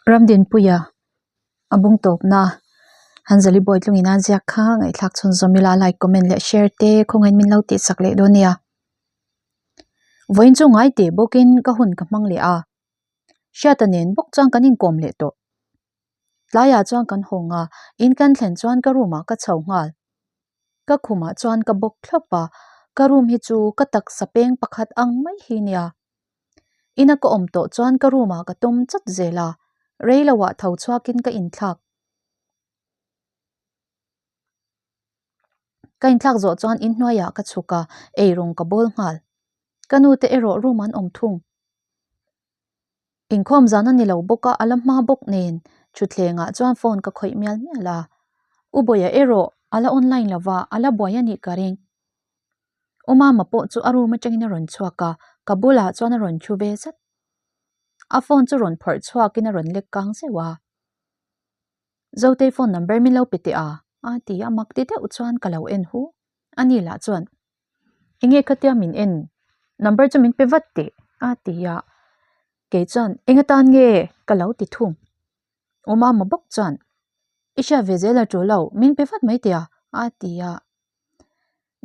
Ramdinpuia a bung tawpna Hanzali Bawitlung ina ziak kha ngaihthlak chhunzawm ila like comment leh share te khawngaihin min lo tihsak leh dawn nia. Vawiin chu ngai teh bawkin ka hun ka hmang leh a, Hriata nen bawk chuan kan inkawm leh tawh. Tlaiah chuan kan hawng a, in kan thlen chuan ka room ah ka chho nghal. Ka khumah chuan ka bawk thlawp a, ka room hi chu ka taksa peng pakhat ang mai hi nia. Ina ka awm tawh chuan ka room ah ka tawm chat zel a, rei lo ah tho chhuakin ka inthlak. Ka inthlak zawh chuan inhnuaiah ka chhuk a, eirawng ka bawl nghal. Ka nu te erawh room an awm thung. Inkhawm zan a ni lo bawk a, a la hma bawk nen thutthlengah chuan phone ka khawih mial mial a. U Bawia erawh a la online lo va, a la buai a nih ka ring. U Mama pawh chu a room atangin a rawn chhuak a, ka bulah chuan a rawn thu ve zat. A phone chu rawn phawrh chhuakin a rawn lek kang zeuh a. Zotei phone number min lo pe teh a, a ti a, mak ti deuh chuan ka lo en hu. Ani lah chuan Enge khatia min en number chu min pe vat teh a ti a, kei chuan eng atan nge ka lo ti thung. U Mama bawk chuan i hriat ve zel a tul lo min pe vat mai teh a a ti a,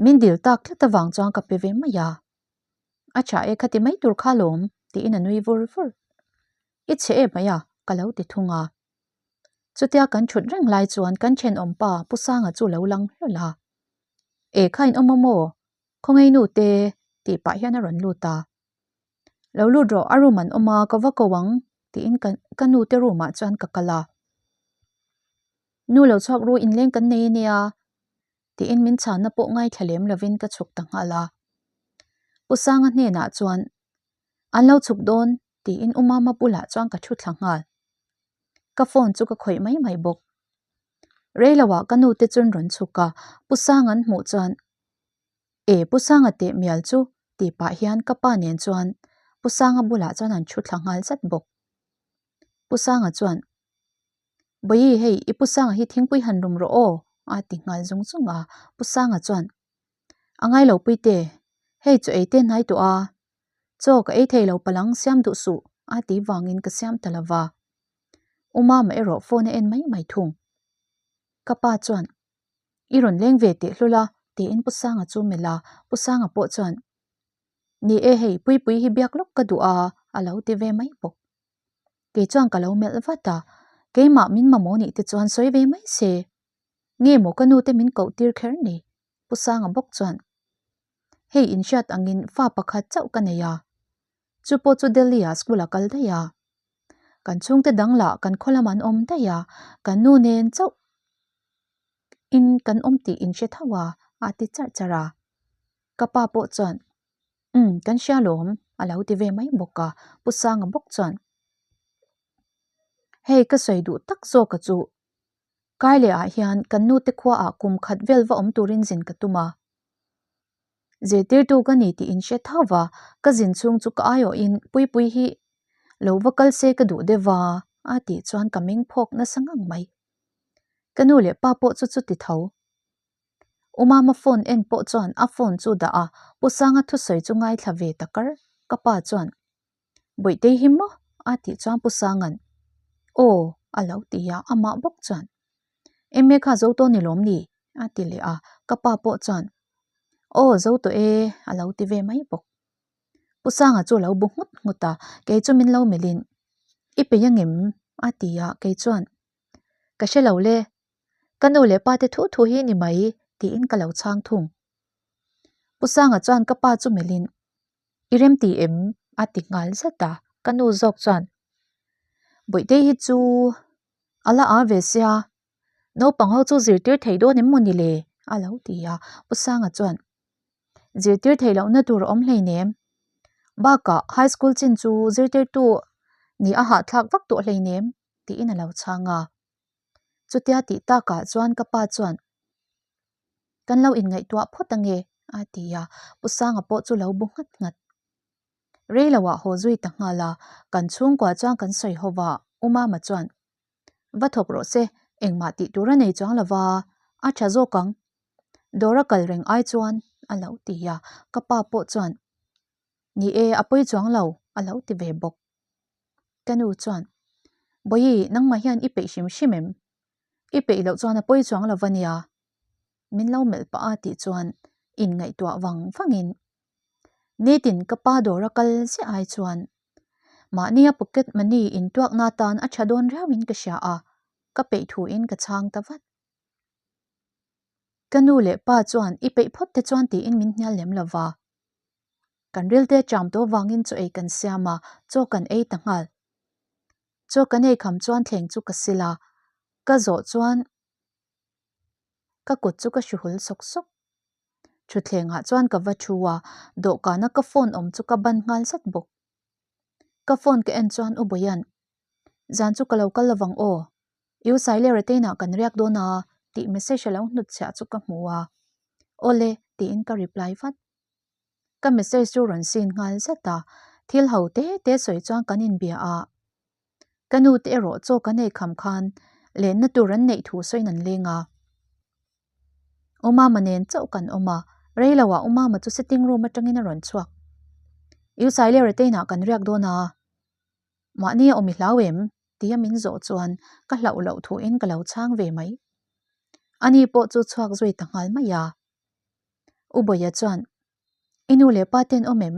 min dil tak tlat avang chuan ka pe ve mai a, a tha e khati mai tur kha lawm tiin a nui vur vur. I chhe em mai a ka lo ti thung a. Chutia kan thut reng lai chuan kan thenawm pa Pu Sanga chu lo lang hlawl a. E kha in awm a maw? Khawngaih nu te tih pah hian a rawn lut a. Lo lut rawh a room an awm a ka va ko ang tiin ka ka nu te room ah chuan ka kal a. Nu lo chhuak ru inleng kan nei ania tiin min chhanna pawh ngaithla lem lovin ka chhuk ta nghal a. Pu Sanga hnenah chuan an lo chhuk dawn tiin U Mama bulah chuan ka thu thla nghal. Ka phone chu ka khawih mai mai bawk. Rei loah ka nu te chuan rawn chhuk a, Pu Sang an hmuh chuan E Pu Sanga teh mial chu tih pah hian ka pa nen chuan Pu Sanga bulah chuan an thu thla nghal zat bawk. Pu Sanga chuan Bawihi hei i Pu Sanga hi thingpui han rum rawh aw a ti nghal zung zung a, Pu Sanga chuan A ngai lo puite, hei chu ei te hnai tawh a, Chaw ka ei thei lo palang siam duh suh a ti vangin ka siam ta lova. U Mama erawh phone a en mai mai thung. Ka pa chuan, I rawn leng ve teh hlul a tiin Pu Sanga chu melh a, Pu Sanga pawh chuan, Ni e hei Puipui hi biak lawk ka duh a a lo ti ve mai bawk. Kei chuan ka lo melh vat a, keimah min mamawh nih te chuan sawi ve mai se. Nge maw ka nu te min koh tir kher ni? Pu Sanga bawk chuan, Hei inhriat angin fa pakhat chauh ka nei a, chu pawh chu Delhi ah school a kal daih a. Kan chhungte dang lah kan khaw lamah an awm daih a, kan nu nen chauh in kan awm tih inhre tho a, a ti charh charh a. Ka pa pawh chuan, Umm, kan hria lawm, a lo ti ve mai bawk a, Pu Sanga bawk chuan, Hei ka sawi duh tak zawk a chu, Kaileh ah hian kan nu te khua ah kum khat vel va awm turin zin ka tum a. Zirtirtu ka ni tih in hre tho va, ka zin chhung chu ka aiawhin Puipui hi lo va kal se ka duh deuh va a tih chuan ka meng phawk nasa ngang mai. Ka nu leh pa pawh chu chuti tho. U Mama phone en pawh chuan a phone chu dah a, Pu Sanga thusawi chu ngaithla ve ta kar. Ka pa chuan Bawihtei hi maw? a tih chuan Pu Sanga'n, Aw, a lo ti a, amah bawk chuan, Emme kha zo tawh ni lawm ni? a ti leh a, ka pa pawh chuan, Aw, zo tawh e, a lo ti ve mai bawk. Pu Sanga chu a lo bu nghut nghut a, kei chu min lo melhin, I peih angem? a ti a, kei chuan, Ka hre lo le, ka nu leh pa te thu thu hi ni mai, tiin ka lo chhang thung. Pu Sanga chuan ka pa chu melhin, I rem ti em? a ti nghal zat a, ka nu zawk chuan Bawihtei hi chu a la a ve sia, naupang ho chu zirtir thei dawn em maw ni le? a lo ti a, Pu Sanga chuan Zirtir theih lohna tur a awm hleinem, bakah high school chin chu zirtirtu nih a hahthlak vak tawh hleinem tiin a lo chhang a, chutia tih takah chuan ka pa chuan Kan lo inngaihtuah phawt ange a ti a, Pu Sanga pawh chu lo bu nghat nghat. Rei loah haw zui ta nghal a, kan chhungkua chuan kan sawi ho va, U Mama chuan, Va thawk rawh se, engmah tih tur a nei chuang lo va, a tha zawk ang. Dawr a kal reng ai chuan a lo ti a, ka pa pawh chuan, Ni e, a pawi chuang lo a lo ti ve bawk. Ka nu chuan, Bawihi, nangmah hian i peih hrim hrim em? I peih loh chuan a pawi chuang lo va nia. Min lo melh pah a tih chuan inngaihtuah vang vangin nitin ka pa dawr a kal ziah ai chuan mahnia pocket money intuakna atan a tha dawn riauin ka hria a, ka peih thuin ka chhang ta vat. Ka nu leh pa chuan i peih phawt te chuan tiin min hnial lem lo va. Kan rilte cham tawh vangin chaw ei kan siam a, chaw kan ei ta nghal. Chaw kan ei kham chuan thleng chu ka sil a, ka zawh chuan ka kut chu ka hruhul sawk sawk. Thutthlengah chuan ka va thu a, dawhkana ka phone awm chu ka ban nghal zat bawk. Ka phone ka en chuan U Bawia'n, Zan chu ka lo kal lovang aw, U Sailera te inah kan riak dawn a tih message a lo hnutchhiah chu ka hmu a, Awle tiin ka reply vat. Ka message chu rawn sin nghal zet a, thil ho te te sawi chuan kan inbia a. Ka nu te erawh chaw kan ei kham khan lenna tur an neih thu sawiin an leng a. U Mama nen chauh kan awm a, rei lo ah U Mama chu sitting room atangin a rawn chhuak. U Sailera te inah kan riak dawn a, mahni a awm i hlau em? tia min zawh chuan ka hlauh loh thuin ka lo chhang ve mai. Ani pawh chu chhuak zui ta nghal mai a. U Bawia chuan, I nu leh pa ten awm em?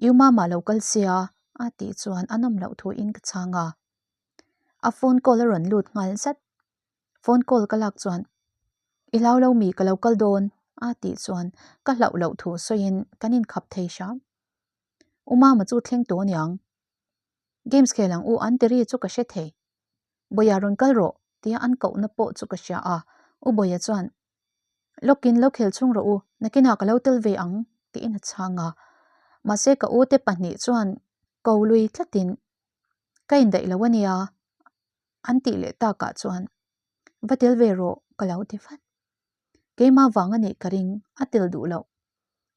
U Mama lo kal sia a tih chuan a nawm loh thuin ka chhang a. A phone call a rawn lut nghal zat. Phone call ka lak chuan, I hlau lo mi ka lo kal dawn a tih chuan ka hlauh loh thu sawiin kan inkhap thei hram. U Mama chu thleng tawh aniang. Games khel ang u an ti ri chu ka hre thei. Bawia rawn kal rawh tia an kohna pawh chu ka hria a, U Bawia chuan, Lawkin lo khel chhung rawh u, nakinah ka lo tel ve ang tiin a chhang a. Mahse ka u te pahnih chuan ko lui tlatin ka indaih lo ania an tih leh takah chuan va tel ve rawh ka lo ti vat. Keimah vang a nih ka ring a tel duh loh.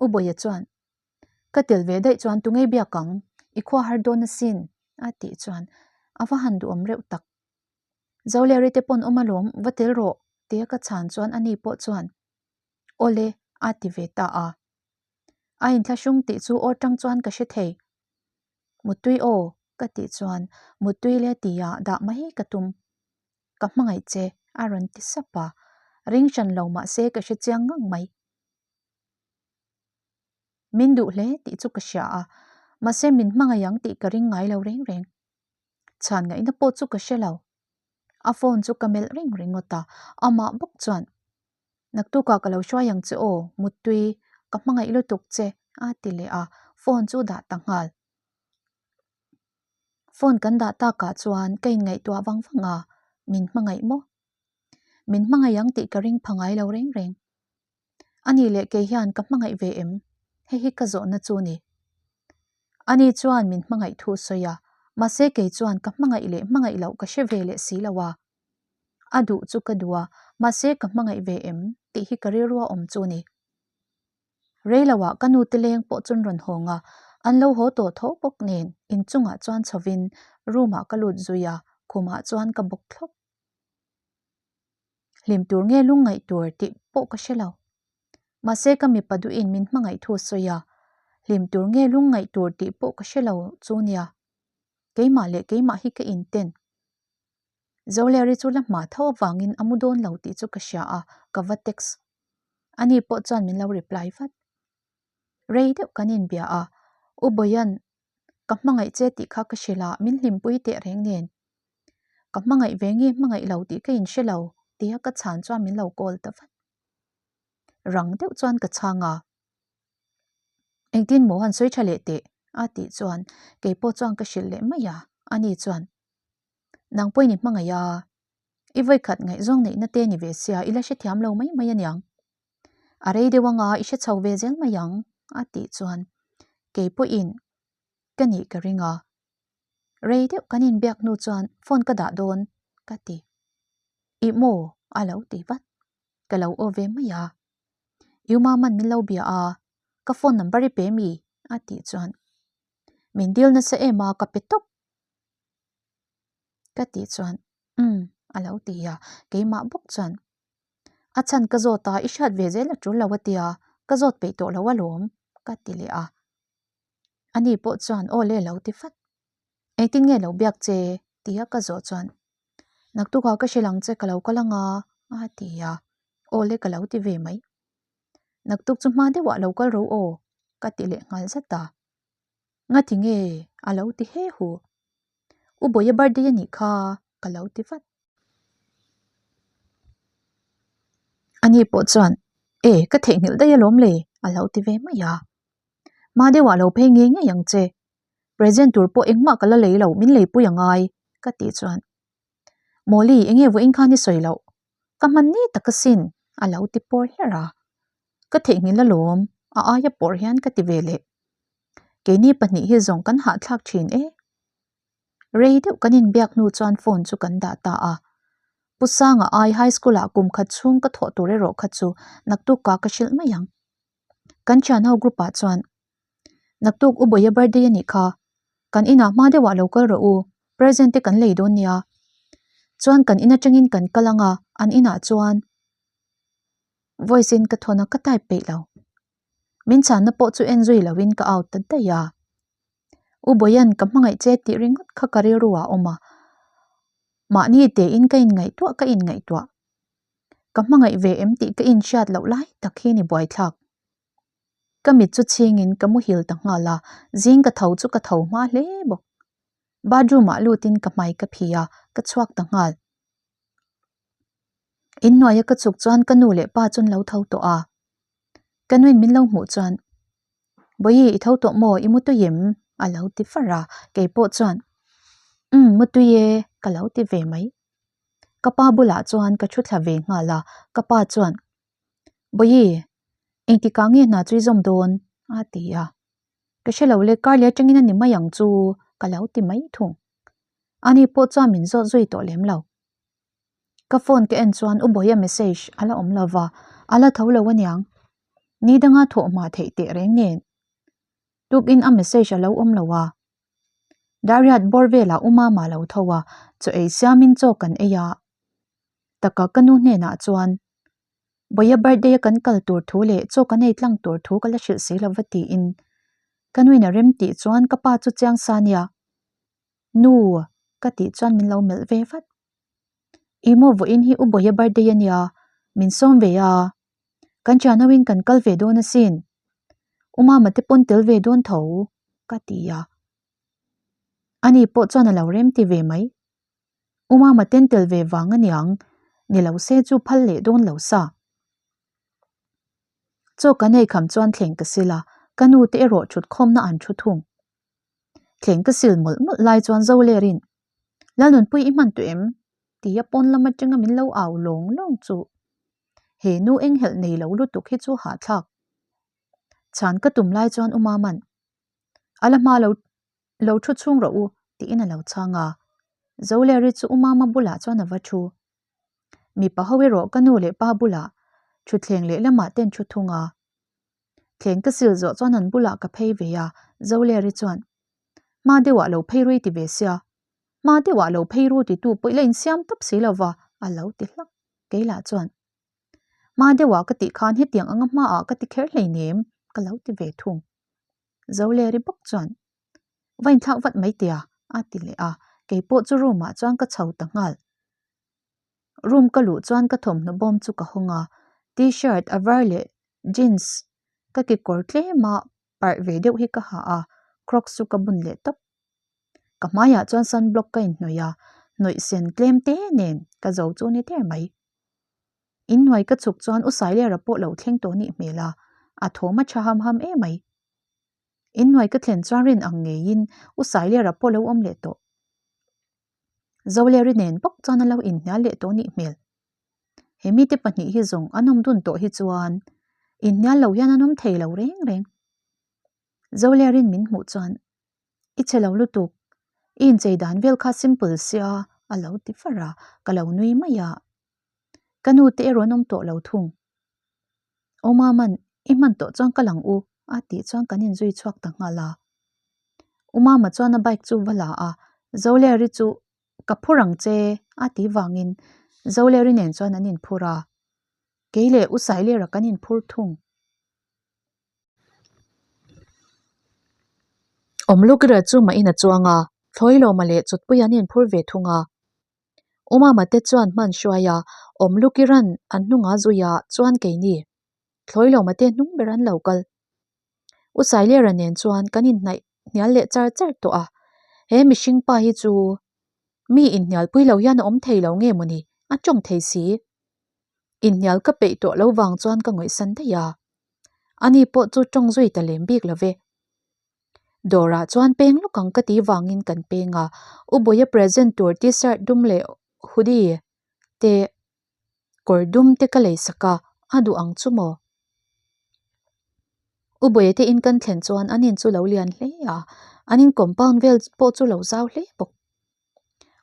U Bawia chuan ka tel ve daih chuan tungei biak ang, i khua har dawn asin a tih chuan a va han duhawm reuh tak. Zoleri te pawn awm alawm, va tel rawh tia ka chhan chuan ani pawh chuan Awle a ti ve ta a. A inthlahrung tih chu aw tang chuan ka hre thei. Muttui aw ka tih chuan muttui le tia dah mai ka tum. Ka hmangaih che a rawn ti sap a, ring hran lo mah se ka hre chiang ngang mai. Min duh hle tih chu ka hria a, mahse min hmangaih ang tih ka ring ngai lo reng reng. Chhan ngaihna pawh chu ka hre lo. A phone chu ka melh reng ringawt a, amah bawk chuan, Naktukah ka lo hruai ang che aw, Muttui, ka hmangaih lutuk che, a ti leh a, phone chu dah ta nghal. Phone kan dah takah chuan ka inngaihtuah vang vang a, min hmangaih maw? Min hmangaih ang tih ka ring pha ngai lo reng reng. Ani leh kei hian ka hmangaih ve em? Hei hi ka zawhna chu ni. Ani chuan min hmangaih thu sawi a, mahse kei chuan ka hmangaih leh hmangaih loh ka hre ve leh si lo a. A duh chu ka duh a, mahse ka hmangaih ve em tih hi ka rilrua awm chu ni. Rei loah ka nute leng pawh chuan rawn hawng a, an lo haw tawh tho bawk nen inchungah chuan chhovin room-ah ka lut zui a, khumah chuan ka bawk thlawp. Hlim tur nge lungngaih tur tih pawh ka hre lo. Mahse ka mipa duhin min hmangaih thu a sawi a, hlim tur nge lungngaih tur tih pawh ka hre lo chu nia. Keimah leh keimah hi ka inten. Zoleri chu la hma tho avangin a mu dawn lo tih chu ka hria a, ka va text. Ani pawh chuan min lo reply vat. Rei deuh kan inbia a, U Bawia'n Ka hmangaih che tih kha ka hrilh a, min hlimpui teh reng nen. Ka hmangaih ve nge hmangaih lo tih ka inhre lo tia ka chhan chuan min lo call ta vat. Rang deuh chuan ka chhang a, Engtin maw han sawi tha leh teh a tih chuan kei pawh chuan ka hrilh leh mai a, ani chuan Nang pawhin i hmangaih a, i vawikhat ngaihzawng neihna te ni ve sia i la hrethiam lo mai mai aniang. A rei deuh anga i hre chho ve zel mai ang a tih chuan kei pawhin ka nih ka ring a, rei deuh kan inbiak hnu chuan phone ka dah dawn ka ti. Ih maw a lo ti vat, ka lo aw ve mai a. U Maman min lo bia a, ka phone number i pe mi a tih chuan min dil nasa em a ka pe tawp ka tih chuan umm a lo ti a, keimah bawk chuan A chhan ka zawt a, i hriat ve zel a tul lo a tia, ka zawt peih tawh lo alawm, ka ti leh a. Ani pawh chuan aw le lo ti fat. Engtin nge lo biak che? Tia ka zawh chuan, Naktukah ka hrilh ang che ka lo kal anga a ti a, Aw le ka lo ti ve mai. Naktuk chu hma deuhah lo kal ro aw ka ti leh nghal zat a. Ngati nge a lo ti he hu. U Bawia birthday a nih kha ka lo ti vat. Ani pawh chuan, E ka theihnghilh daih alawm le a lo ti ve mai a. Hma deuhah lo phei ngei ngei ang che. Present tur pawh engmah ka la lei lo, min leipui a ngai ka tih chuan, Mawli enge vawiin khan i sawi loh? Ka hman ni tak asin a lo ti pawr hler a. Ka theihnghilh alawm, a aia pawr hian ka ti ve leh. Keini pahnih hi zawng kan hahthlak thin e. Rei deuh kan inbiak hnu chuan phone chu kan dah ta a. Pu Sanga ai High School ah kum khat chhung ka thawh tur erawh kha chu naktuk ka hrilh mai ang. Kan thian ho group ah chuan Naktuk U Bawia birthday a nih kha. Kan inah hma deuhah lo kal rawh u, present te kan lei dawn nia. Chuan kan in atangin kan kal ang a, an inah chuan voice in ka thawn a ka type peih lo. Min chhanna pawh chu en zui loin ka out ta daih a. U Bawia'n ka hmangaih che tih ringawt kha ka rilru ah a awm a. Mahni tein ka inngaihtuah ka inngaihtuah. Ka hmangaih ve em tih ka inhriat loh lai tak hi ni buaithlak. Ka mit chu chhingin ka muhil ta nghal a, zing ka tho chu ka tho hma hle bawk. Bathroom ah lutin ka hmai ka phi a, ka chhuak ta nghal. Inhnuaia ka chuk chuan ka nu leh pa chu an lo tho tawh a. Ka nuin min lo hmuh chuan, Bawihi i tho tawh maw? I mutui em? a lo ti far a, kei pawh chuan, Umm mutui e ka lo ti ve mai. Ka pa bulah chuan ka thu thla ve nghal a, ka pa chuan, Bawihi, engtikah nge hna chu i zawm dawn? a ti a. Ka hre lo le, kar leh atangin a ni mai ang chu ka lo ti mai thung. Ani pawh chuan min zawt zui tawh lem lo. Ka phone ka en chuan U Bawia message a la awm lo va, a la tho lo aniang. Ni danga thawh hma theih teh reng nen. Tukin a message a lo awm lo a. Dariat bawr velah U Mama lo tho a, chaw ei siamin chaw kan ei a. Taka ka nu hnenah chuan Bawia birthday a kan kal tur thu leh chaw kan ei tlang tur thu ka la hrilh si lo va tiin ka nuin a rem tih chuan ka pa chu chiang sa nia. Nu ka tih chuan min lo melh ve vat. I maw vawiin hi U Bawia birthday a nia, min sawm ve a. Kan thian hoin kan kal ve dawn asin. U Mama te pawn tel ve dawn tho ka ti a. Ani pawh chuan a lo rem ti ve mai. U Mama ten tel ve vang a niang, ni lo se chu phal leh dawn lo sa. Chaw kan ei kham chuan thleng ka sil a, ka nu te erawh thut khawmna an thu thung. Thleng ka sil mawlh mawlh lai chuan zo lerin, Lalnunpui i hman tawh em? tia pawn lam atanga min lo au lawng lawng chu. He nu enghelh nei lo lutuk hi chu hahthlak. Chhan ka tum lai chuan U Mama'n, A la hma lo lo thu chhung rawh u tiin a lo chhang a. Zoleri chu U Mama bulah chuan a va thu. Mipa ho erawh ka nu leh pa bulah thutthleng lehlamah ten thu thung a. Thleng ka sil zawh chuan an bulah ka phei ve a, Zoleri chuan, Hma deuhah lo phei rui ti ve sia, hma deuhah lo phei ru titu pawh i la insiam tawp si lova a lo ti hlak. Kei lah chuan, Hma deuhah ka tih khan hetiang anga hmaah ka ti kher hleinem ka lo ti ve thung. Zoleri bawk chuan, Va inthlak vat mai tia a ti leh a, kei pawh chu room ah chuan ka chho ta nghal. Room ka luh chuan ka thawmhnaw bawm chu ka hawng a, t-shirt a var leh jeans ka kekawr tlem a parh ve deuh hi ka ha a, crocs chu ka bun leh tawp. Ka hmaiah chuan sunblock ka inhnawih a, hnawih sen tlem te nen ka zo chu ni der mai. Inhnuai ka chhuk chuan U Sailera pawh lo thleng tawh nih hmel a, a thawm a tha ham ham emai. Inhnuai ka thlen chuan rin ang ngeiin U Sailera pawh lo awm leh tawh. Zoleri nen bawk chuan a lo inhnial leh tawh nih hmel. He mite pahnih hi zawng an awm dun tawh hi chuan inhnial lo hian an awm thei lo reng reng. Zolerin min hmuh chuan I chhe lo lutuk, i inchei dan vel kha simple sia a lo ti far a, ka lo nui mai a. Ka nu te erawh an awm tawh lo thung. Aw Maman, i hman tawh chuan ka lang u a tih chuan kan inzui chhuak ta nghal a. U Mama chuan a bike chu va la a, Zoleri chu ka phur ang che a tih vangin Zoleri nen chuan an inphur a. Kei leh U Sailera kan inphur thung. Awmlukira chu mah in a chuang a. Thlawilawma leh Chawtpui an inphur ve thung a. U Mama te chuan hman hruai a, awm Lukiran an hnungah zui a chuan keini Thlawilawma te hnung ber an lo kal. U Sailera nen chuan kan inhnaih hnial leh char char tawh a, he mihring pa hi chu mi inhnialpui lo hian a awm thei lo nge mawni, a tawng thei si. Inhnial ka peih tawh lo vang chuan ka ngawihsan daih a, ani pawh chu tawng zui ta lem bik lo ve. Dawrah chuan peng lawk ang ka tih vangin kan peng a, U Bawia present tur t-shirt dum leh hoodie te kawr dum te ka lei sak a, a duh ang chu maw? U Bawia te in kan thlen chuan an in chu lo lian hle a, an in compound vel pawh chu lo zau hle bawk.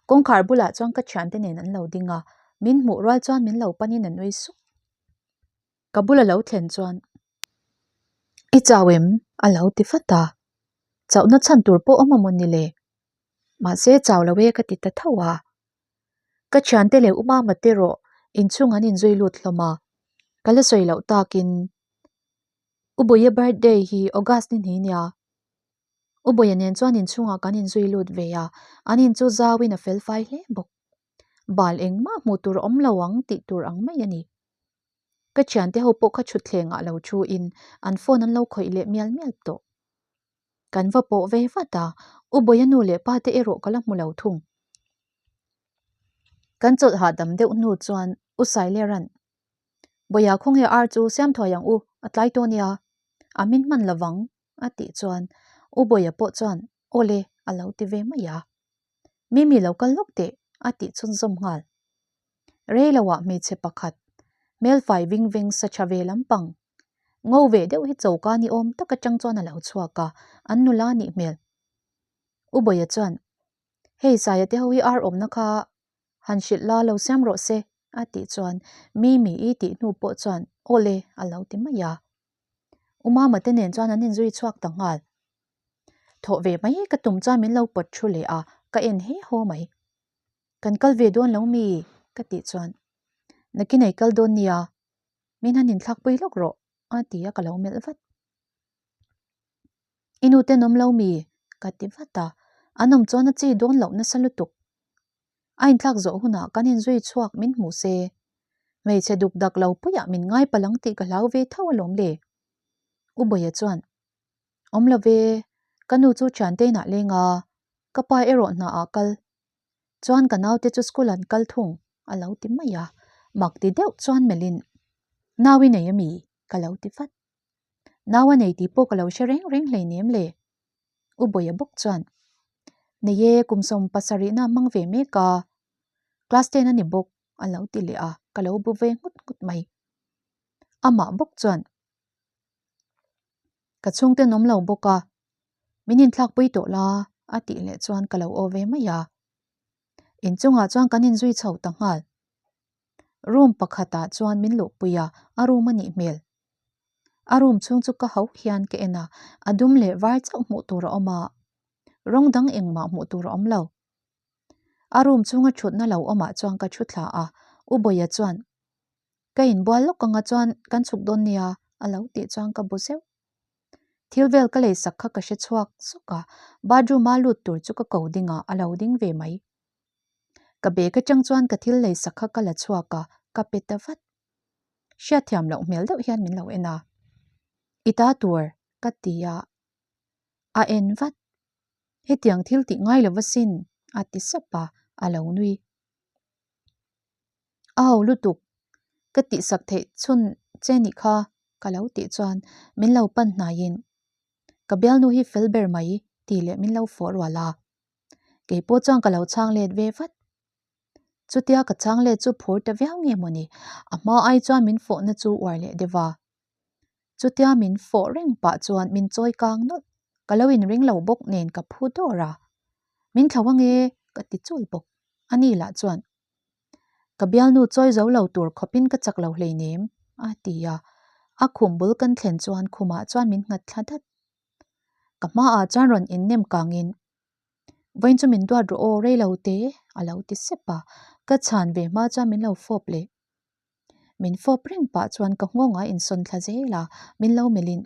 Kawngkhar bulah chuan ka thiante nen an lo ding a, min hmuh rual chuan min lo panin a nui suk. Ka bula lo thlen chuan I chau em? a lo ti vat a, chauhna chhan tur pawh awm a maw ni le? Mahse chau lo e ka ti ta tho a. Ka thiante leh u Mama te rawh inchhung an inzui lut hlawm a, ka la sawi loh takin U Bawia birthday hi August ni hnih nia. U Bawia nen chuan inchhungah kan inzui lut ve a, an in chu zauin a fel fai hle bawk. Bal engmah hmuh tur a awm lo ang tih tur ang mai a ni. Ka thiante ho pawh kha thutthleng ah lo thu in an phone an lo khawih leh mial mial tawh. Kan va pawh ve vat a, U Bawia nu leh pa te erawh ka la hmu lo thung. Kan chawlh hahdam deuh hnu chuan U Sailera'n, Bawia khawnge ar chu siam thuai ang u, a tlai tawh nia, a min hman lovang a tih chuan U Bawia pawh chuan Aw le a lo ti ve mai a. Mimi lo kal lawk teh a tih chhunzawm nghal. Rei loah hmeichhe pakhat, hmelfai ving veng sa tha ve lampang, ngo ve deuh hi choka ni awm tak atang chuan a lo chhuak a, an nula nih hmel. U Bawia chuan, Hei Saia te ho hi ar awmna kha han hrilh la lo siam rawh se a tih chuan Mimi i tih hnu pawh chuan Aw le a lo ti mai a. U Mama te nen chuan an inzui chhuak ta nghal. Thawh ve mai ka tum chuan min lo pawt thu leh a, ka en he haw mai. Kan kal ve dawn lo mi? ka tih chuan, Nakin ei kal dawn nia, min han inthlakpui lawk rawh a ti a, ka lo melh vat. I nu ten awm lo mi? ka ti vat a, an awm chuan a chi dawn loh nasa lutuk. A inthlak zawh hunah kan inzui chhuak min hmu se, hmeichhe duk dak lo puiah min ngai palh ang tih ka hlau ve tho alawm le. U Bawia chuan, Awm lo ve, ka nu chu thiante inah leng a, ka pa erawh hna ah kal. Chuan ka naute chu school an kal thung a lo ti mai a, mak ti deuh chuan melhin, Nau i nei a mi? ka lo ti vat. Nau a nei tih pawh ka lo hre reng reng hleinem le. U Bawia bawk chuan, Nei e, kum 70 na hmang ve mek a, class ten a ni bawk a lo ti leh a, ka lo bu ve nghut nghut mai. Amah bawk chuan, Ka chhungte an awm lo bawk a, min inthlakpui tawh la a tih leh chuan ka lo aw ve mai a. Inchungah chuan kan inzui chho ta nghal. Room pakhatah chuan min luhpui a, a room a nih hmel. A room chhung chu ka ho hian ka en a, a dum leh var chauh hmuh tur a awm a, rawng dang engmah hmuh tur a awm lo. A room chhunga thutna lo awmah chuan ka thu thla a, U Bawia chuan Ka inbual lawk anga chuan kan chhuk dawn nia a lo tih chuan ka bu zeuh. Thil vel ka lei sak kha ka hre chhuak sawk a, bathroom a lut tur chu ka ko ding a, a lo ding ve mai. Ka bag atang chuan ka thil lei sak kha ka la chhuak a, ka pe ta vat. Hriatthiam loh hmel deuh hian min lo en a. I ta tur ka ti a, a en vat. Hetiang thil tih ngai lo va sin a ti sap a, a lo nui. A ho lutuk, ka tihsak theih chhun che nih kha ka lo tih chuan min lo pan hnaiin ka bialnu hi fel ber mai tih leh min lo fawh rual a. Kei pawh chuan ka lo chhang let ve vat. Chutia ka chhang let chu phur ta viau nge mawni, a hma ai chuan min fawhna chu uar leh deuh a. Chutia min fawh reng pah chuan min chawi kang nawlh, ka lo inring lo bawk nen ka phu dawr a. Min thlo ange ka ti chul bawk, ani lah chuan Ka bialnu chawi zo lo tur khawpin ka chak lo hleinem, a ti a. A khum bul kan thlen chuan khumah chuan min nghat thla dat. Ka hmaah chuan rawn innem kangin, Vawiin chu min duat rawh aw, rei lo te, a lo ti sep a. Ka chhan ve hma chuan min lo fawp leh. Min fawp reng pah chuan ka nghawngah insawn thla zel a, min lo melhin.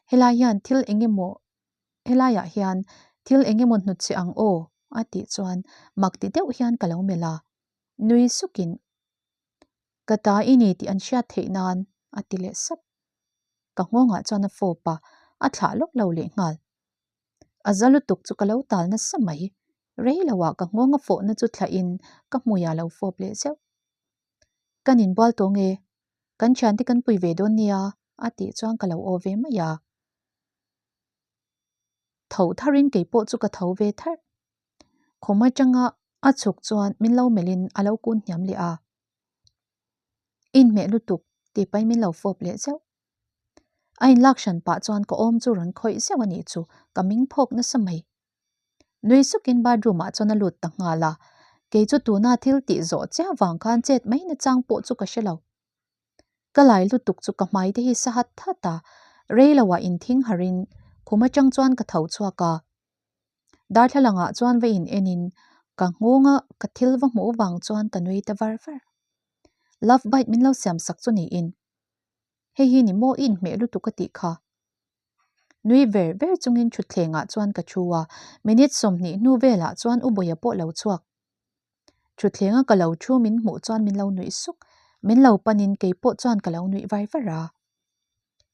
Helai hian thil eng emaw, helaiah hian Thil eng emaw hnut che ang aw a tih chuan mak ti deuh hian ka lo melh a, nui sukin Ka ta i ni tih an hriat theih nan a ti leh sap. Ka nghawngah chuan a fawp a, a thlah lawk lo leh nghal. A za lutuk chu ka lo tal nasa mai. Rei loah ka nghawng a fawhna chu thlahin ka hmuiah lo fawp leh zeuh. Kan inbual tawh nge? Kan thiante kan pui ve dawn nia a tih chuan ka lo aw ve mai a. Tho tharin kei pawh chu ka tho ve tharh. Khum atanga a chhuk chuan min lo melhin a lo kun hniam leh a. Inhmeh lutuk tih pahin min lo fawp leh zeuh. A inlak hran pah chuan ka awm chu rawn khawih zeuh a nih chu ka ming phawk nasa mai. Nui sukin bathroom ah chuan a lut ta nghal a, kei chu tuna thil tih zawh chiah vang khan chet mai nachang pawh chu ka hre lo. Ka lai lutuk chu ka hmai te hi sa hat hat a, rei lo ah inthing harh in khum atang chuan ka tho chhuak a. Darthlalang ah chuan va in en in ka nghawng a ka thil va hmuh vang chuan ka nui ta var var. Love bite min lo siam sak chu niin. Hei hi ni maw i inhmeh lutuk a tih kha. Nui ver ver chungin thutthleng ah chuan ka thu a, minute 20 hnu velah chuan U Bawia pawh lo chhuak. Thutthleng a ka lo thu min hmuh chuan min lo nuih suk, min lo panin kei pawh chuan ka lo nuih var var a.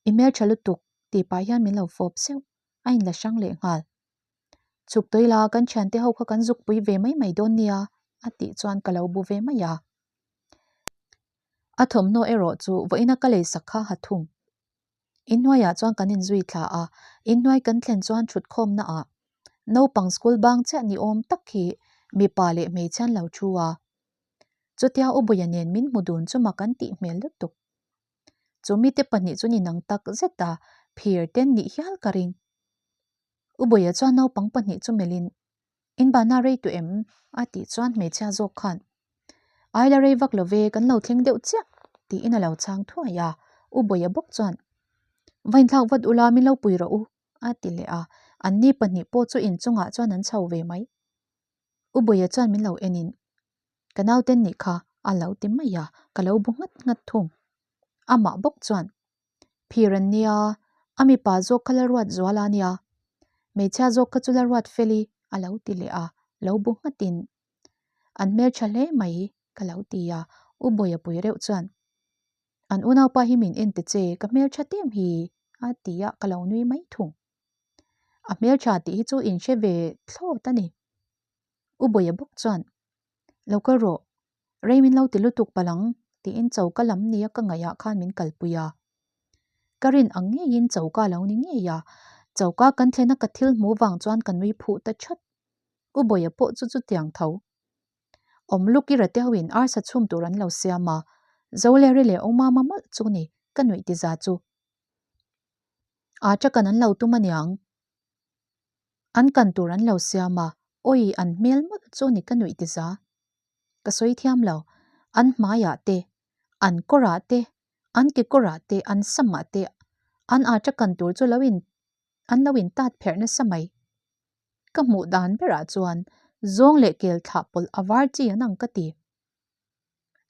I hmeltha lutuk tih pah hian min lo fawp zeuh, a inla hrang leh nghal. Chhuk tawih la kan thiante ho kha kan zuk pui ve mai mai dawn nia a tih chuan ka lo bu ve mai a. A thawmhnaw erawh chu vawiina ka leisak kha ha thung. Inhnuaiah chuan kan inzui thla a, inhnuai kan thlen chuan thutkhawmna ah naupang school bang chiah ni awm tak hi mipa leh hmeichhia an lo thu a. Chutia U Buia nen min hmu dun chu mak an tih hmel lutuk. Chu mite pahnih chu ni nang tak zet a, phir ten nih hial ka ring. U Buia chuan naupang pahnih chu melhin In bana rei tawh em? a tih chuan hmeichhia zawk khan, Ai la rei vak lo ve, kan lo thleng deuh chiah, tiin a lo chhang thuai a. U Bawia bawk chuan, Va inthlak vat ula, min lo pui rawh u, a ti leh a. Anni pahnih pawh chu inchungah chuan an chho ve mai. U Bawia chuan min lo enin, Ka nauten nih kha, a lo ti mai a, ka lo bu nghat nghat thung. Amah bawk chuan, Phir an nia, a mipa zawk kha la ruat zual a nia, hmeichhia zawk kha chu la ruat fel i a lo ti leh a, lo bu nghatin an hmeltha hle mai ka lo ti a, U Bawia pui reuh chuan an unaupa hi min en ta che, ka hmeltha tem hi a ti a, ka lo nui mai thung. A hmeltha tih hi chu inhre ve thlawt a ni. U Bawia bawk chuan Lo kal rawh, rei min lo ti lutuk palh ang tiin choka lam nia ka ngaihah khan min kalpui a. Ka rin ang ngeiin choka a lo ni ngei a, choka kan thlena ka thil hmuh vang chuan ka nui phuh ta chat. U Bawia pawh chu chutiang tho. Awm luk i rate hoin arsa chhum tur an lo siam a, Zoleri leh Awmama mawlh chu ni ka nuih ti za chu. Aa chakan an lo tum aniang. An kan tur an lo siam a, awi an hmel mawlh chu ni ka nuih ti za. Ka sawi thiam lo, an hmaiah te, an kawrah te, an kekawrah te, an samah te, an aṭa kan tur chu lo in an lo in tat pherh nasa mai. Ka hmuh dan berah chuan zawng leh kel thlah pawlh a var chi an ang ka ti.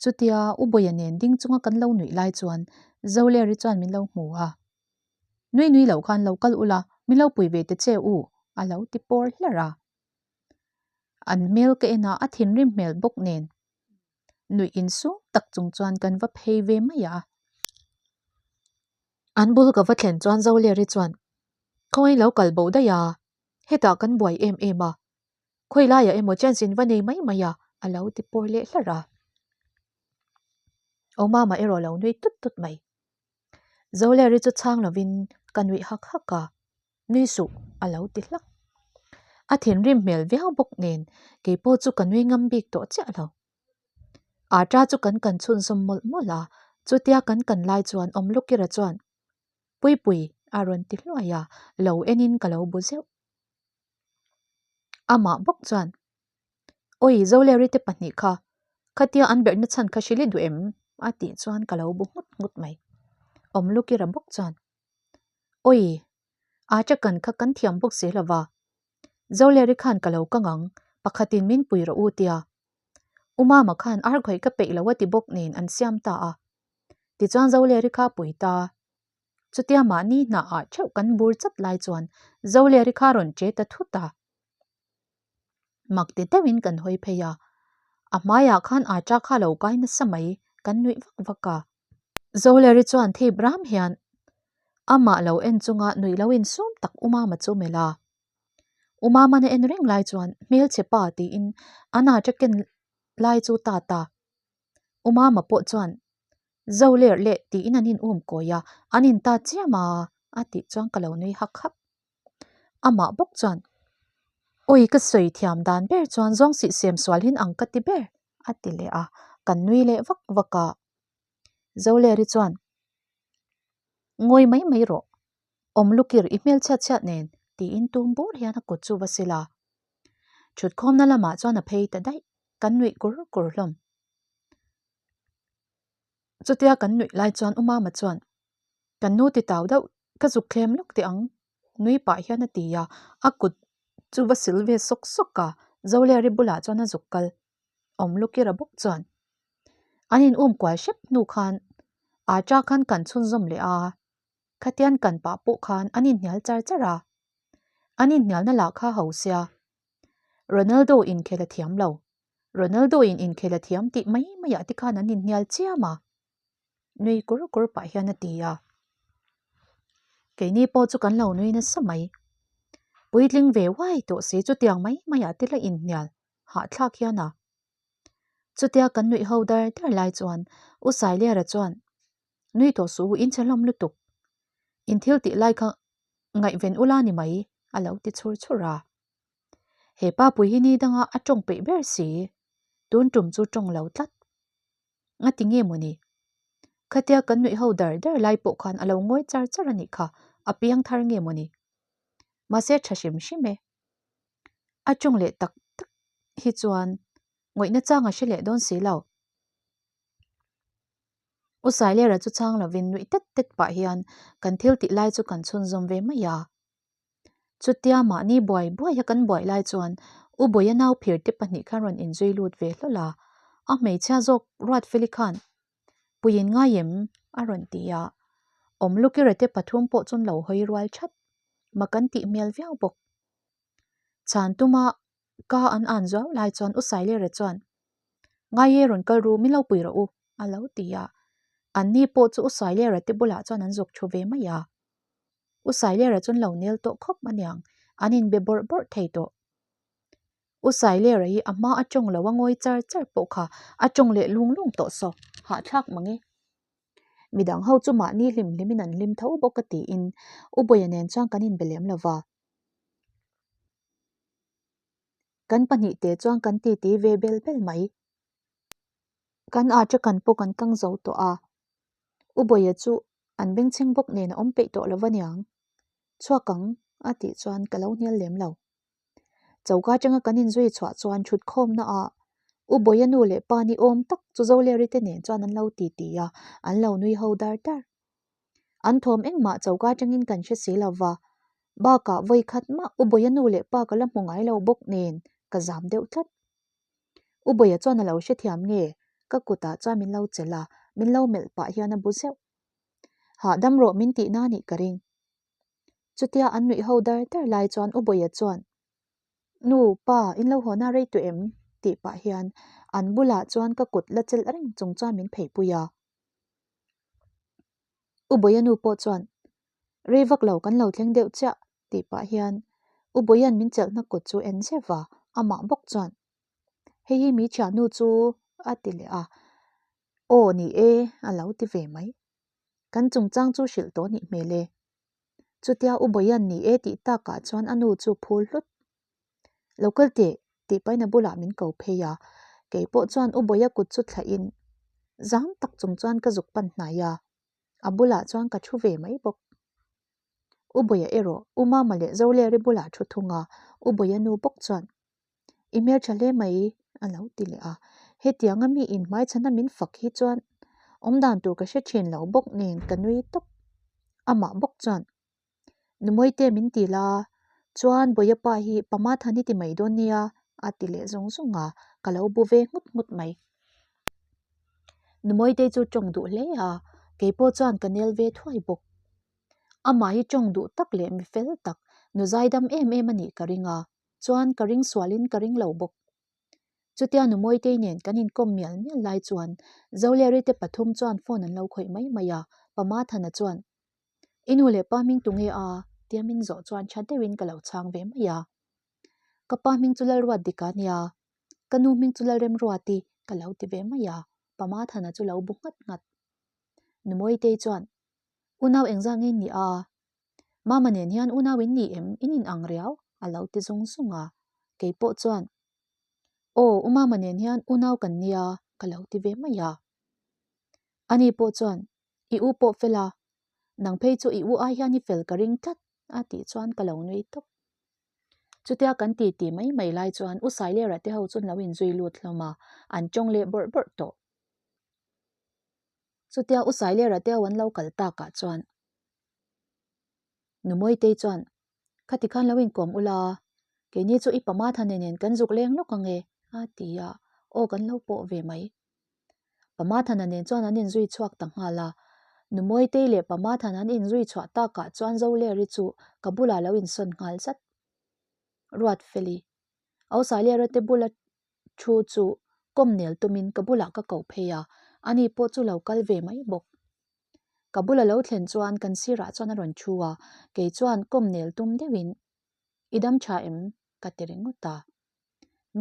Chutia U Bawia nen ding chunga kan lo nuih lai chuan Zoleri chuan min lo hmu a. Nui nui lo khan lo kal ula, min lo pui ve ta che u, a lo ti pawr hlarh a. An hmel ka en a, a thinrim hmel bawk nen nuih insum tak chung chuan kan va phei ve mai a. An bul ka va thlen chuan Zoleri chuan, Khawngaih lo kal bo daih a, hetah kan buai em em a, Khawi laiah emaw chance in va nei mai mai a, a lo ti pawr leh hlarh a. Aw mama erawh lo nui tut tut mai. Zoleri chu chhang lovin ka nuih hak hak a, nui suh a lo ti hlak. A thinrim hmel viau bawk nen keipawh chu ka nui ngam bik tawh chiah lo. Ata chu kan kan chhunzawm mawlh mawlh a, chutia kan kan lai chuan Awmlukira chuan Puipui a rawn ti hluai a, lo enin ka lo bu zeuh. Amah bawk chuan, Awi Zoleri te pahnih kha, khatia an berhna chhan kha hrilh i duh em? a tih chuan ka lo bu nghut nghut mai. Awmlukira bawk chuan, Awi, aa chakan kha kan thiam bawk si lo va, Zoleri khan ka lo kang ang, pakhatin min pui rawh u tia. U Mama khan arghawih ka peih lo a ti bawk nen an siam ta a. Tichuan Zoleri kha a pui ta. Chutia mahni hnaah theuh kan bur chat lai chuan Zoleri kha rawn che ta thut a. Mak ti deuhin kan hawi phei a, a hmaiah khan aṭa kha lo kai nasa mai, kan nuih vak vak a. Zoleri chuan thip ram hian amah lo en chunga nuih lo insum tak U Mama chu melh a. U Mama'n a en reng lai chuan hmelchhe pa tiin an aṭa ken lai chu ta ta. U Mama pawh chuan Zoler leh tiin an in um kawi a, an in ta chiam a, a tih chuan ka lo nui hak hak. Amah bawk chuan, Awi ka sawi thiam dan ber chuan zawng sih sem sual hin ang ka ti ber, a ti leh a, kan nui leh vak vak a. Zoleri chuan, Ngawi mai mai rawh, awm lukir i hmel chhiat chhiat nen, tiin tum bur hian a kut chu va sil a. Thutkhawmna lamah chuan a phei ta daih, kan nuih kur kur hlawm. Chutia kan nuih lai chuan U Mama chuan, Kan nu ti tau deuh, ka zuk thlem lawk teh ang, nui pah hian a ti a, a kut chu va sil ve sawk sawk a, Zoleri bulah chuan a zuk kal. Awm lukira bawk chuan an in um kual hrep hnu khan Acha khan kan chhunzawm leh a, khatian kan pah pawh khan an inhnial char char a, an inhnialna lah kha ho sia. Ronaldo inkhel a thiam lo, Ronaldo in inkhel a thiam tih mai maiah te khan an inhnial chiam a. Nui kur kur pah hian a ti a. Keini pawh chu kan lo nui nasa mai. Puitling ve uai tawh si chutiang mai maiah te la inhnial hahthlak hian a. Chutia kan nuih ho dar dar lai chuan U Sailera chuan Nui tawh suh u in che hlawm lutuk. In thil tih lai kha ngaihven ula ni mai a lo ti chhur chhur a. He pa pui hi ni danga a tawng peih ber si. Tun tum chu tawng lo tlat. Nga ti nge mawni? Khatia kan nuih ho dar dar lai pawh khan a lo ngawi char char a nih kha, a piang thar nge mawni? Mahse tha hrim hrim e. A tawng leh tak tak hi chuan ngawihna chang a hre leh dawn si lo. U Sailera chu chang lovin nuih tet tet pah hian kan thil tih lai chu kan chhunzawm ve mai a. Chutia mahni buai buaia kan buai lai chuan U Bawia nau phir te pahnih khan rawn inzui lut ve hlawl a, a hmeichhia zawk Ruatfeli khan Puiin ngai em? a rawn ti a, Awmlukira te pathum pawh chuan lo hawi rual thap, mak an tih hmel viau bawk. Chhan tuma ka an an zuau lai chuan U Sailera chuan Ngai e rawn kal ru min lo pui rawh u a lo ti a, anni pawh chu U Sailera te bulah chuan an zuk thu ve mai a. U Sailera chuan lo nel tawh khawp aniang, an inbe bawrh bawrh thei tawh. U Sailera hi a hma a tawng lo a ngawi char char pawh kha a tawng leh lung lung tawh saw, hahthlak mang e. Midang ho chu mahni hlim hlimin an hlim tho bawk a tiin U Bawia nen chuan kan inbe lem lo va. Kan pahnihte chuan kan titi ve bel bel mai. Kan aṭa kan pawh kan kang zo tawh a, U Bawia chu An bengchheng bawk nen a awm peih tawh lo va niang. Chhuak ang, a tih chuan ka lo hnial lem lo. Choka atanga kan inzui chhuah chuan thut khawmna ah U Bawia nu leh pa ni awm tak chu Zoleri te nen chuan an lo ti ti a, an lo nui ho dar dar. An thawm engmah choka atangin kan hre si lo va, bakah vawi khat mah U Bawia nu leh pa ka la hmu ngai lo bawk nen ka zam deuh tlat. U Bawia chuan a lo hrethiam nge? Ka kutah chuan min lo chelh a, min lo melh pah hian a bu zeuh. Hahdam rawh min tihna a nih ka ring. Chutia an nuih ho dar dar lai chuan U Bawia chuan, Nu, pa, in lo haw na rei tawh em? tih pah hian an bulah chuan ka kut la chelh reng chung chuan min pheipui a. U Bawia nu pawh chuan, Rei vak lo kan lo thleng deuh chiah tih pah hian U Bawia'n min chelhna kut chu en zeuh va, amah bawk chuan, Hei hi mi thiannu chu a ti leh a, Aw ni e a lo ti ve mai. Kan chungchang chu hrilh tawh nih hmel e. Chutia U Bawia'n ni e tih takah chuan a nu chu phul hlut. Lo kal teh tih pahin a bulah min ko phei a, kei pawh chuan U Bawia kut chu thlahin zam tak chung chuan ka zuk pan hnai a, a bulah chuan ka thu ve mai bawk. U Bawia erawh U Mama leh Zoleri bulah thu thung a, U Bawia nu bawk chuan, I hmeltha hle mai a lo ti leh a. Hetianga mi inhmaichhana min fak hi chuan awmdan tur ka hre thin lo bawk nen ka nui tawp. Amah bawk chuan, Numawite min ti la, chuan Bawia pa hi Pama Thani ti mai dawn nia a ti leh zung zung a, ka lo bu ve nghut nghut mai. Numawite chu tawng duh hle a, keipawh chuan ka nel ve thuai bawk. Amah hi tawng duh tak leh mi fel tak, nu zaidam em em a nih ka ring a. Chuan ka ring sualin ka ring lo bawk. Chutia nu Mawitei nen kan inkawm mial mial lai chuan Zoleri te pathum chuan phone an lo khawih mai mai a, Pa Mathana chuan, I nu leh pa hming tunge a? tia min zawh chuan tha deuhin ka lo chhang ve mai a. Ka pa hming chu Lalruatdika a nia, ka nu hming chu Lalremruati ka lo ti ve mai a, Pa Mathana chu lo bu nghat nghat. Nu Mawitei chuan, Unau engzah nge ni a? Mama nen hian unau in ni em? In in ang riau? a lo ti zung zung a. Kei pawh chuan, Aw, u Mama nen hian unau kan nia, ka lo ti ve mai a. Ani pawh chuan, I u pawh fel a, nang phei chu i u ai hian i fel ka ring tlat, a tih chuan ka lo nui tawp. Chutia kan ti ti mai mai lai chuan U Sailera te ho chu an lo inzui lut hlawm a, an tawng leh bawrh bawrh tawh. Chutia U Sailera te ho an lo kal takah chuan Nu Mawitei chuan, Khati khan lo inkawm ula, keini chu i pama thane nen kan zuk leng lawk ang e, a ti a, aw kan lo pawh ve mai. Pama thana nen chuan an inzui chhuak ta nghal a, Nu Mawitei leh pama thana an inzui chhuah takah chuan Zoleri chu ka bulah lo insawn nghal zat. Ruatfeli, Au Sailera te bula thu chu kawm nel tumin ka bulah ka ko phei a, ani pawh chu lo kal ve mai bawk. Ka bula lo thlen chuan kan sirah chuan a rawn thu a, kei chuan kawm nel tum deuhin, I dam tha em? ka ti ringawt a.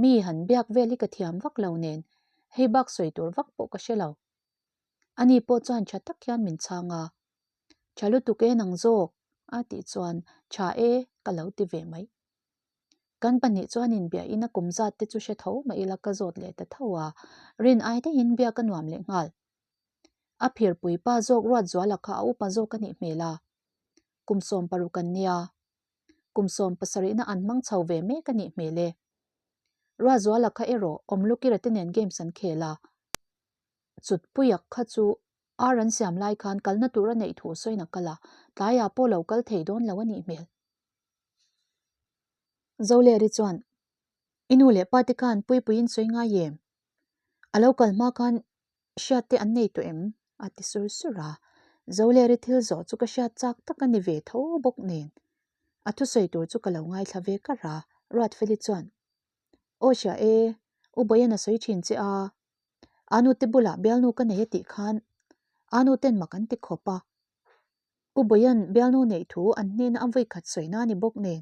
Mi han biak vel hi ka thiam vak lo nen, hei bak sawi tur vak pawh ka hre lo. Ani pawh chuan tha tak hian min chhang a, Tha lutuk e nang zawk, a tih chuan tha e ka lo ti ve mai. Kan pahnih chuan inbiahin a kum zat te chu hre tho mah ila ka zawt leh ta tho a, rin ai daihin biak a nuam leh nghal. A phirpui pa zawk Ruatzuala kha a upa zawk a nih hmel a, kum 16 an nia, kum 17 na an hmang chho ve mek a nih hmel e. Ruatzuala kha erawh Awmlukira te nen games an khel a, Chutpuia kha chu ar an siam lai khan kalna tur a neih thu sawiin a kal a, tlaiah pawh lo kal thei dawn lo a nih hmel. Zoleri chuan, I nu leh pa te khan Puipuiin sawi ngai em? A lo kal hma khan hriat te an nei tawh em? a ti sur sur a. Zoleri thil zawh chu ka hriat chak tak a ni ve tho bawk nen. A thusawi tur chu ka lo ngaithla ve kar a, Ruatfeli chuan, Aw hria e, U Bawian a sawi thin che a, Anu te bulah bialnu ka nei a tih khan Anu ten mak an ti khawp a, U Bawian bialnu neih thu an hnena a vawikhat sawina a ni bawk nen,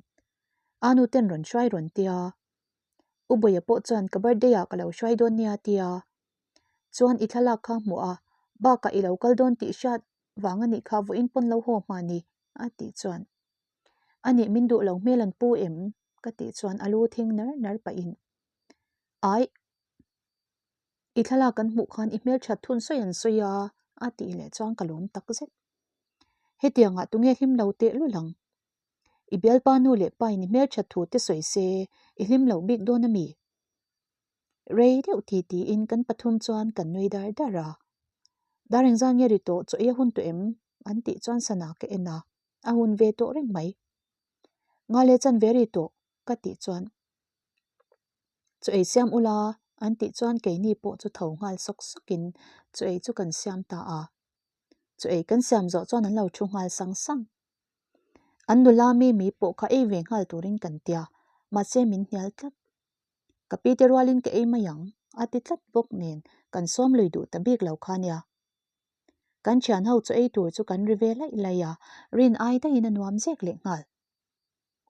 Anu ten rawn hruai rawn tia. U Bawia pawh chuan ka birthday ah ka lo hruai dawn nia tia. Chuan i thlalak kha hmuh a, bakah i lo kal dawn tih hriat vang a nih kha vawiin pawn lo haw hma ni a tih chuan. A nih min duh lo hmel an pu em? ka tih chuan a lu thing nar nar pahin Aih! I thlalak kan hmuh khan i hmelthat thun sawi an sawi a, a tih leh chuan ka lawm tak zet. Hetiangah tunge hlim lo teh lul ang? I bialpa nu leh pa in i hmelthat thu te sawi se i hlim loh bik dawn a mi? Rei deuh ti tiin kan pathum chuan kan nui dar dar a. Dar engzan nge ri tawh chaw ei a hun tawh em? an tih chuan sana ka en a, a hun ve tawh reng mai. Nga leh chan ve ri tawh ka tih chuan Chaw ei siam ula an tih chuan keini pawh chu tho nghal sawk sawkin chaw ei chu kan siam ta a. Chaw ei kan siam zawh chuan an lo thu nghal sang sang. An nula mi mi pawh kha ei ve nghal turin kan tia, mahse min hnial tlat. Ka pi te rualin ka ei mai ang a ti tlat bawk nen kan sawm lui duh ta bik lo kha nia. Kan thian ho chaw ei tur chu kan ri ve laih laih a, rin ai daihin a nuam zek leh nghal.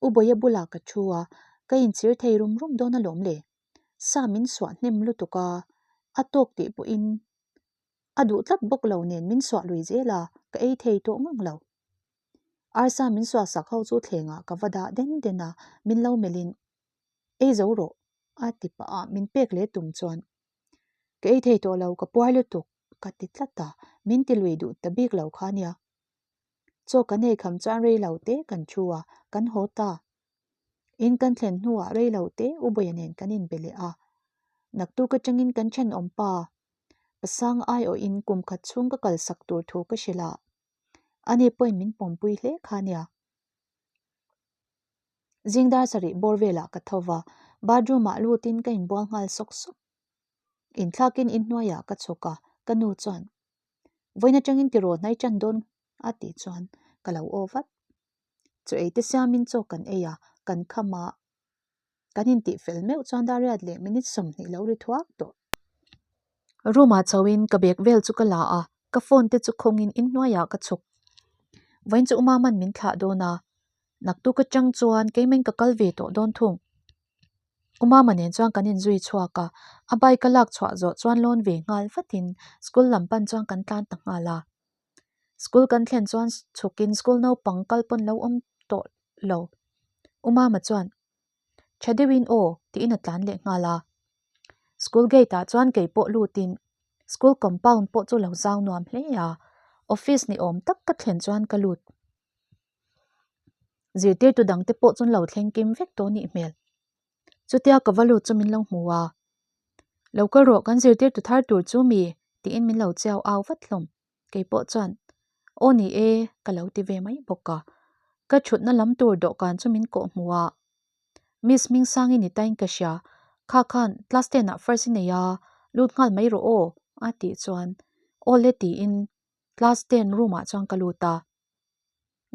U Bawia bulah ka thu a, ka inchhir thei rum rum dawn alawm le. Sa min suah hnem lutuk a, a tawk tih pawhin a duh tlat bawk lo nen min suah lui zel a, ka ei thei tawh ngang lo. Arsa min suah sak ho chu thlengah ka va dah den den a, min lo melhin, Ei zo rawh, a ti pah a, min pek leh tum chuan, Ka ei thei tawh lo, ka puar lutuk, ka ti tlat a, min ti lui duh ta bik lo kha nia. Chaw kan ei kham chuan rei lo te kan thu a, kan haw ta. In kan thlen hnuah rei lo te U Bawia nen kan inbe leh a. Naktuk atangin kan thenawm pa Pasang aiawhin kum khat chhung ka kalsak tur thu ka hrilh a, ani pawhin min pawmpui hle kha nia. Zing dar sarih bawr velah ka tho va, bathroom-ah lutin ka inbual nghal sawk sawk. Inthlakin inhnuaiah ka chhuk a, ka nu chuan, Vawiin atangin tiraw hnai tan dawn a tih chuan ka lo aw vat. Chaw ei te siamin chaw kan ei a, kan kham a. Kan intih fel meuh chuan Dariat leh minute 20 lo ri thuak tawh. Room ah chhoin ka bag vel chu ka la a, ka phone te chu khawngin inhnuaiah ka chhuk. Vawiin chu Umaman min thlah dawn a, naktuk atang chuan keimahin ka kal ve tawh dawn thung. Umama nen chuan kan inzui chhuak a, a bike a lak chhuah zawh chuan lawn ve nghal vatin school lam pan chuan kan tlan ta nghal a. School kan thlen chuan chhukin school naupang kal pawn lo awm tawh lo. Umama chuan, Tha deuhin aw, tiin a tlan leh nghal a. School gate ah chuan kei pawh lutin school compound pawh chu lo zau nuam hle a, office ni awm tak ka thlen chuan ka lut. Zirtirtu dangte pawh chuan lo thleng kim vek tawh nih hmel. Chutia ka va lut chu min lo hmu a, Lo kal rawh kan zirtirtu thar tur chu mi? tiin min lo chiau au vat hlawm. Kei pawh chuan, Aw ni e, ka lo ti ve mai bawk a. Ka thutna lam tur dawhkan chu min kawh hmu a. Miss Hmingsangi ni tain ka hria, kha khan class ten ah first i nei a, lut nghal mai rawh aw, a tih chuan, Aw le tiin class ten room ah chuan ka lut a.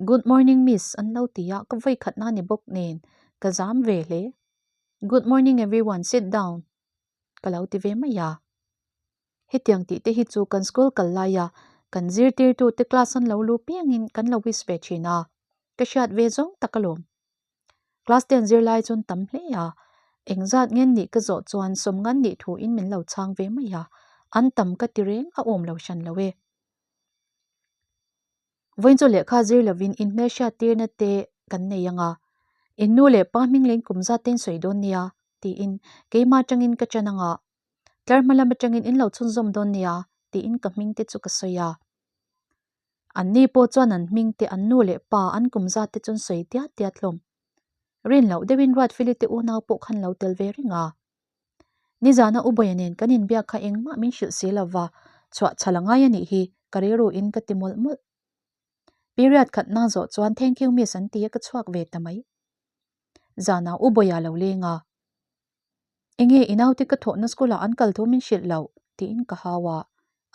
Good morning miss an lo ti a, ka vawi khatna ni bawk nen ka zam ve hle. Good morning everyone, sit down ka lo ti ve mai a. Hetiang tih te hi chu kan school kal laia kan zirtirtute class an lo lu piangin kan lo wish ve thin a, ka hriat ve zawng tak alawm. Class ten zirlai chuan tam hle a, engzat ngen nih ka zawh chuan sawmngan nih thuin min lo chhang ve mai a, an tam ka ti reng a awm lo hran lo e. Vawiin chu lehkha zir lovin in hmelhriat tirna te kan nei ang a, in nu leh pa hming leh in kum zat te in sawi dawn nia tiin keimah atangin ka ṭan ang a, tlar hma lam atangin in lo chhunzawm dawn nia tiin ka hming te chu ka sawi a. Anni pawh chuan an hming te an nu leh pa an kum zat te chu an sawi diat diat hlawm. Rin loh deuhin Ruatfili te unau pawh khan lo tel ve reng a. Nizana U Bawia nen kan inbiak kha engmah min hrilh si lova, chhuah chhal a ngai a nih hi, ka rilru in ka ti mawlh mawlh. Period khat na zawh chuan thank you miss an ti a ka chhuak ve ta mai. Zanah U Bawia lo leng a. Enge i naute ka thawhna school ah an kal thu min hrilh loh? tiin ka hau a.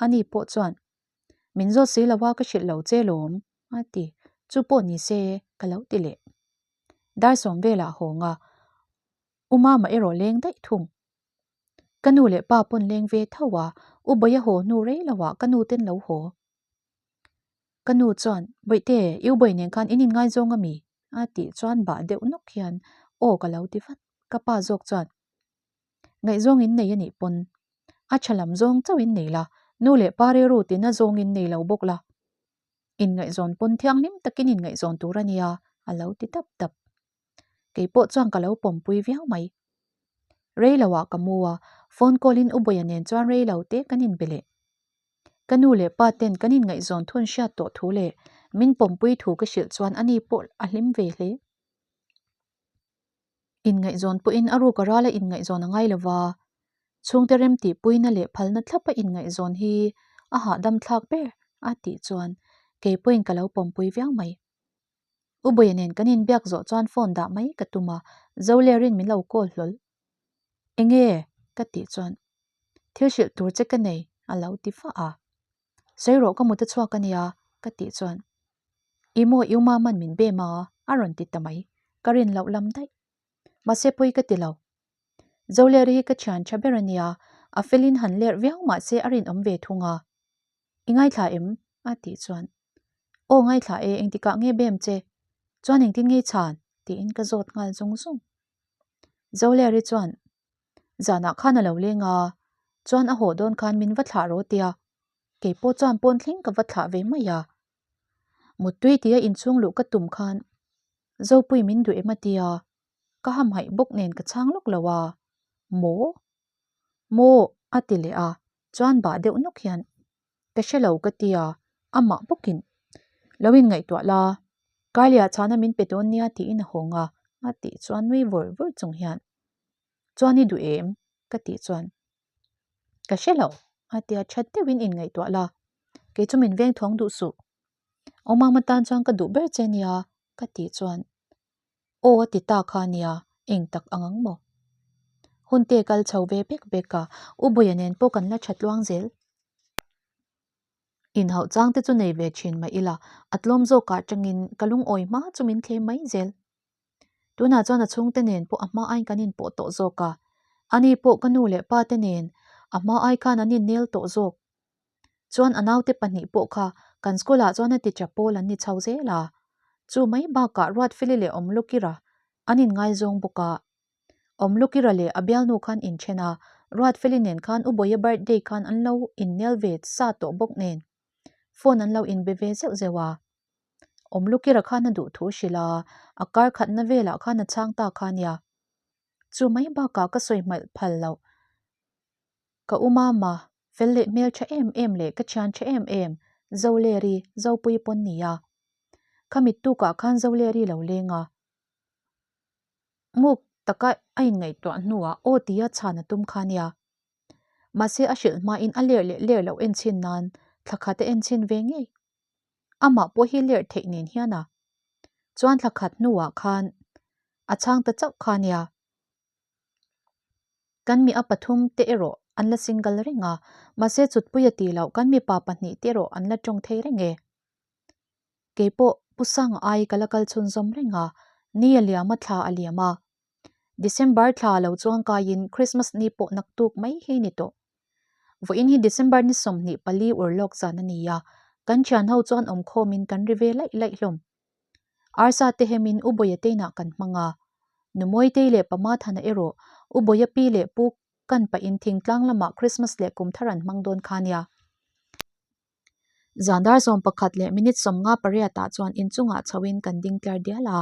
Ani pawh chuan, Min zawt si lo a ka hrilh lo che lawm, a ti. Chu pawh ni se ka lo ti leh. Dar sawm velah hawng a. U Mama erawh leng daih thung. Ka nu leh pa pawn leng ve tho a, U Bawia haw hnu rei lo ah ka nu ten lo haw. Ka nu chuan, Bawihte, i U Bawi nen khan in inngaizawng a mi? a tih chuan bah deuh nawk hian aw ka lo ti vat. Ka pa zawk chuan, Ngaihzawng in nei a nih pawn, a tha lam zawng chauh in nei la, nu leh pa rilru tina zawng in nei lo bawk la. Inngaihzawn pawn thianghlim takin inngaihzawn tur a nia, a lo ti tap tap. Kei pawh chuan ka lo pawmpui viau mai. Rei lo ah ka mu a, phone call in U Bawia nen chuan rei lo te kan inbe leh. Ka nu leh pa ten kan inngaihzawn thun hriat tawh thu leh min pawmpui thu ka hrilh chuan ani pawh a hlim ve hle. Inngaihzawn pawhin a ruk a rala inngaihzawn a ngai lova, chhungte remtihpuina leh phalna thlapa inngaihzawn hi a hahdam thlak ber a tih chuan kei pawhin ka lo pawmpui viau mai. U Bawia nen kan inbiak zawh chuan phone dah mai ka tum a, Zolerin min lo call hlawl. Enge? ka tih chuan Thil hrilh tur che ka nei a lo ti fah a. Sawi rawh ka mut a chhuak a nia ka tih chuan I maw i uma man min bem a a rawn ti ta mai, ka rin loh lam daih. Mahse pawi ka ti lo. Zoleri hi ka thian tha ber a nia, a felin han lerh viau mahse a rinawm ve thung a. I ngaithla em? a tih chuan Aw ngaithla e, engtikah nge bem che? Chuan engtin nge i chhan? tiin ka zawt nghal zung zung. Zoleri chuan Zanah khan a lo leng a, chuan a haw dawn khan min va thlah rawh tia, kei pawh chuan pawn thleng ka va thlah ve mai a. Muttui tia inchhung luh ka tum khan Zopui min duh em a tia, ka hamhaih bawk nen ka chhang lawk lo a, Maw? Maw? a ti leh a, chuan bah deuh nawk hian Ka hre lo ka tia, amah bawkin lo inngaihtuah la, Karliah chhana min pe dawn nia tiin a hawng a, a tih chuan nui vawr vawr chung hian Chuan i duh em? ka tih chuan Ka hre lo a tia that deuhin inngaihtuah la, kei chu min veng thawng duh suh. Awmam atan chuan ka duh ber che nia ka tih chuan Aw a ti ta kha nia, eng tak ang ang maw? Hunte kal chho ve bek bek a, U Bawia nen pawh kan la tha tluang zel. Inhauh chang te chu nei ve thin mah ila, a tlawm zawkah tangin ka lungawi hma chu min thlem mai zel. Tunah chuan a chhungte nen pawh a hma aiin kan inpawh tawh zawk a, ani pawh ka nu leh pa te nen a hma ai khan an innel tawh zawk. Chuan a naute pahnih pawh kha kan school ah chuan a ti tha pawl an ni chho zel a, chu mai bakah Ruatfeli leh Awmlukira an inngaizawng bawk a. Awmlukira leh a bialnu khan inthen a, Ruatfeli nen khan U Bawia birthday khan an lo innel ve sa tawh bawk nen phone an lo inbe ve zeuh zeuh a. Awmlukira khan a duh thu hrilh a, a kar khatna velah khan a chhang ta kha nia. Chu mai bakah ka sawi hmalh phal loh. Ka u mama, fel leh hmel tha em em leh ka thian tha em em, Zoleri, Zopui pawn nia. Kha mittukah khan Zoleri lo leng a. Muk taka a inngaihtuah hnuah aw tia chhan a tum kha nia. Mahse a hrilh hmain a ler leh ler loh enchhin nan thla khat a enchhin ve ngei. Amah pawh hi ler theih nen hian a. Chuan thla khat hnuah khan a chhang ta chauh kha nia. Kan mi a pathum te erawh an la single reng a, mahse chutpui a tih loh kan mipa pahnih te erawh an la tawng thei reng e. Kei pawh Pu Sanga ai ka la kal chhunzawm reng a, ni a liam a thla a liam a. December thla lo chuang kaiin Christmas ni pawh naktuk mai hi ni tawh. Vawiin hi December ni 24 urlawk zan a ni a, kan thian ho chuan awmkhawmin kan ri ve laih laih hlawm. Arsa te hemin U Bawia te inah kan hmang a, Nu Mawitei leh Pa Mathana erawh U Bawia pi leh pu kan pahin thingtlang lamah Christmas leh kum thar an hmang dawn kha nia. Zan dar 11 leh minute 50 pariatah chuan inchungah chhoin kan ding tlar dial a.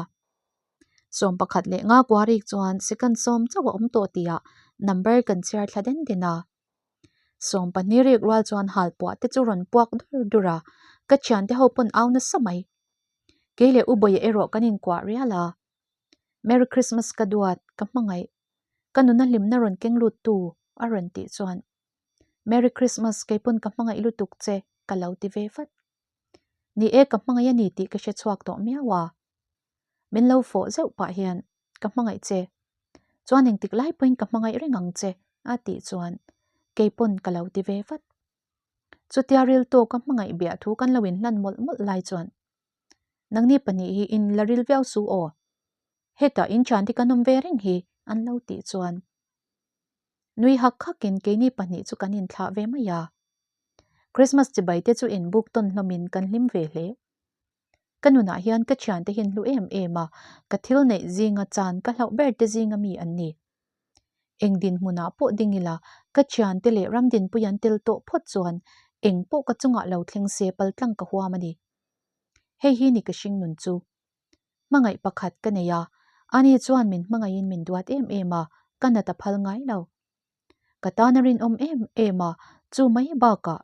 11 leh nga kuarik chuan second sawm chauh a awm tawh tihah number kan chhiar thla den den a. 12 rik rual chuan halpuah te chu rawn puak dur dur a, ka thiante ho pawn au nasa mai. Kei leh U Bawia erawh kan inkuah rial a. Merry Christmas ka duat, ka hmangaih. Ka nuna hlimna rawn keng lut tu a rawn tih chuan Merry Christmas kei pawn ka hmangaih lutuk che ka lo ti ve vat. Ni e ka hmangaih a ni tih ka hre chhuak tawh miau a. Min lo fawh zeuh pah hian ka hmangaih che. Chuan engtik lai pawhin ka hmangaih reng ang che a tih chuan kei pawn ka lo ti ve vat. Chutia ril tawka hmangaih biah thu kan lo inhlan mawlh mawlh lai chuan nangni pahnih hi in la ril viau su aw. Hetah in thiante kan awm ve reng hi an lo tih chuan nui hak hakin keini pahnih chu kan inthlah ve mai a. Christmas chibai te chu inbuk tawn hlawmin kan hlim ve hle. Ka nunah hian ka thiante hi an hlu em em a, ka thil neih zinga chan ka hlauh ber te zinga mi an ni. Eng dinhmunah pawh ding ila, ka thiante leh ramdinpui an tel tawh phawt chuan eng pawh ka chungah lo thleng se paltlang ka huam a ni. Hei hi ni ka hring nun chu. Hmangaih pakhat ka nei a, ani chuan min hmangaihin min duat em em a, ka nat a phal ngai lo. Ka tan a rinawm em em a, chu mai bakah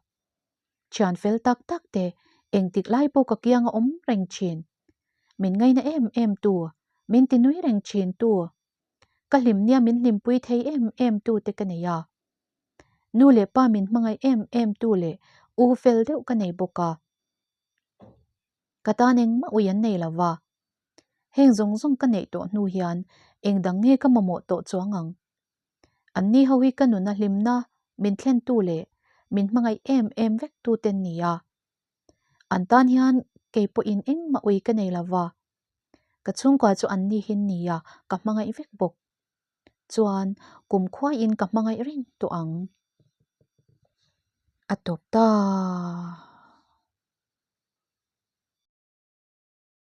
thian fel tak tak te engtik lai pawh ka kiang a awm reng thin. Min ngaina em em tu, min ti nui reng thin tu, ka hlimnia min hlimpui thei em em tu te ka nei a. Nu leh pa min hmangaih em em tu leh u fel deuh ka nei bawk a. Ka tan engmah ui an nei lo va. Heng zawng zawng ka neih tawh hnu hian eng dang nge ka mamawh tawh chuang ang? Anni ho hi ka nuna hlimna min thlentu leh min hmangaih em em vek tu ten ni a. An tan hian kei pawhin engmah ui ka nei lo va. Ka chhungkua chu anni hin ni a, ka hmangaih vek bawk. Chuan kum khuaiin ka hmangaih reng tawh ang. A tawp ta.